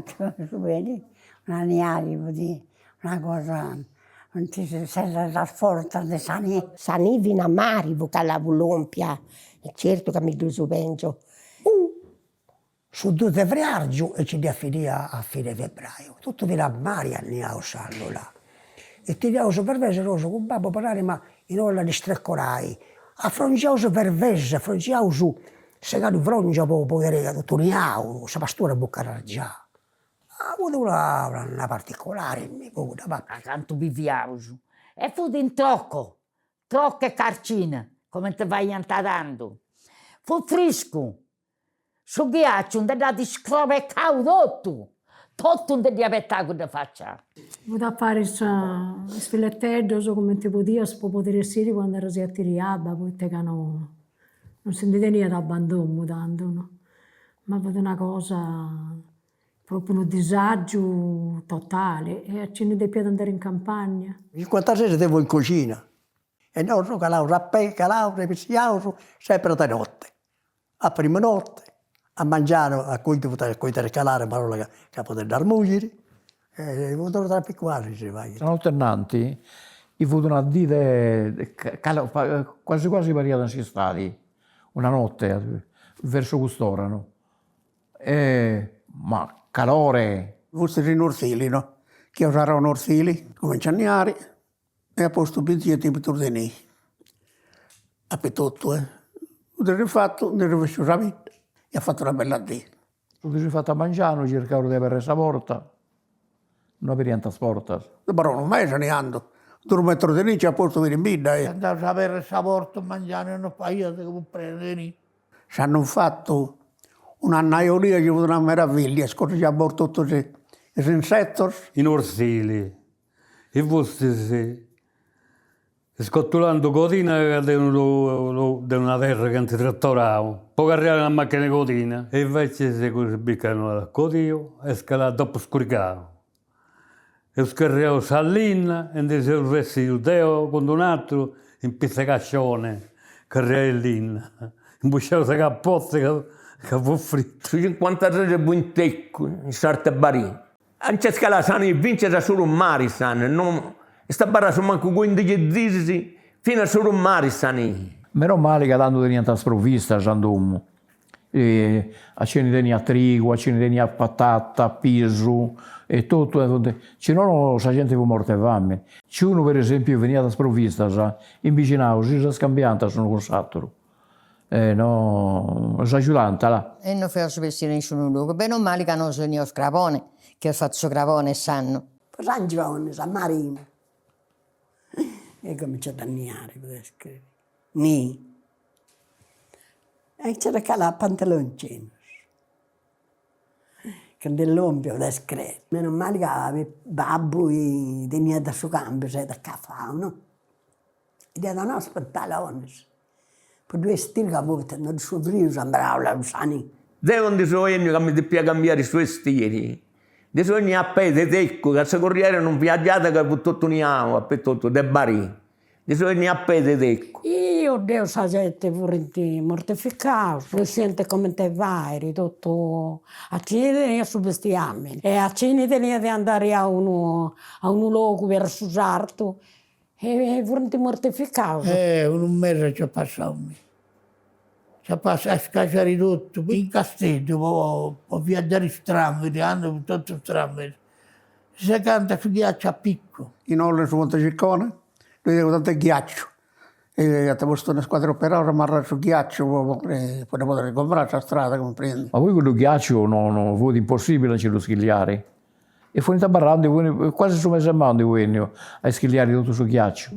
Cantu su beni, una niali fut una cosa, funt sas fortzas de sa nì. Sa nì fina a mari fut cala fut lompia, e certu ca mi ddus pengio. Su dus de friargiu e nci dd'iat finia a fine febraiu, totu fina a mari at niau s'annu là. E teniaus berbeis nosu cun babbu bon'anima in olla de strecorai, afrongiaus berbeis, afrongiaus segadu frongia po po ca totu niau, sa pastura fut carrargià. Ah fut una una particolari innì po cudda parti. Cantu biviaus e fut in trocco, trocco e carcina, comente faiant tando. Fut friscu, Su ghiàciu nde dd'at iscrobecau totu, totu nde dd'iat betau cudda facia. Fut a fari is fileteddos cumenti podias po podiri essiri po andai a atiri abba, poita ca no non si ndi teniat abba in domu tandu no, ma fut una cosa propriu unu disagiu totali e a chini depiat andai in campagna. Cincuantases deu fui in coxina e nosu calaus a pei, calaus e pissiaus sempri a de notte A primu notte, a mangianu a coitu poita coitu a calare marolla ca po ddas mùgiri e fut unu traficu quasi si faghiat. Sa notte innanti fut una dì de quasi quasi pariat in s'istadi, una notte verso cust'ora no, e ma calore. Fustis in Ortzili no, chi eus arau in Ortzili, cumenciat a niari E at postu binti centimetrus de nii, apetotu eh. Su dì infatu nd'est bessiu sa bidda e at fatu una bella dì. Su dì infatu a mangianu circaus de aberri sa porta, no aberiant is portas. Abarrau unu mesi niandu, dus metrus de nii nci at postu in bidda e. Andaus a aberri sa porta mangianu e no faiat ca fut prena de nii. S'annu infatu un'annaiolia chi fut una meravillia, scorrigiat totus is insetus. In Orsili E fustis iscotulando codina de unu de una terra chi ant tratorau po carriare una macchina 'e codina e inveces cussu bica no at codiu est caladu dopu scurigau. Eus carriau sa linna e ndi seus bessius deo cun d'un'aturu in pitz'e cascione carriai linna, imbusciau sa capotza ca ca fut fritu. Su cincuantases fui in Tecu, in sartu 'e Barì Nc'est calada sa nii finzas a s'oru 'e mari sa nii, no est abarrada asumancu cuindixi dis finas a s'oru 'e mari sa nii. Meno mali ca tandu teniant is provvistas in domu, a chini teniat trigu, a chini teniat patata, pisu e totu, si nono sa genti fut morta 'e famini. Chi unu per esempiu finiat is provvistas, in bixinau si ddas scambiant s'unu cun s'aturu E no s'agiudant là. E no feus bessiri in nisciunu logu, beni o mali ca nosu teniaus crabone, chi eus fatu su crabone s'annu. Po s'angioni, sa marina. E cominciat a niare, podes criri. Nì. E nc'est calà a pantaloncinus. Candu est lompiu, podes criri. Meno mali ca babbu teniat su cambiu, s'est acafau, no. Dd'iat donau is pantalonis po ddu 'estiri ca poita no su frius ambrau sa nì. Deu ndi so 'enniu ca mi depia cambiari su 'estiri, ndi so 'enniu a pei de Tecu ca sa corriera non viaggiat ca fut totu niau apetotu de Barì, ndi so 'enniu a pei de Tecu. Ih oddeu sa genti furint mortificaus, no sciant comente fairi, totu a chini teniat su bestiamini e a chini teniat de andari a unu a unu logu versu sartu E furint mortificaus. Eh unu mesi nc'at passau mi. Nc'at passau a scaciari totu, in Casteddu po po viaggiari is tramviri, candu fut totu is tramviri, si segant su ghiacciu a piccu. In Ollu in su Monte Ciccone ddoi fiat unu tanti 'e ghiacciu e iant postu una squadra 'e operaius a marrai su ghiacciu po po dda podi sgombrai sa strada, cumprendi. Ma poi cuddu ghiacciu no no fut impossibili a nci ddu schilliari E funt abarraus, ndi funt, quasi su mesi 'e maju ndi fut 'enniu a ischilliari totu su ghiacciu.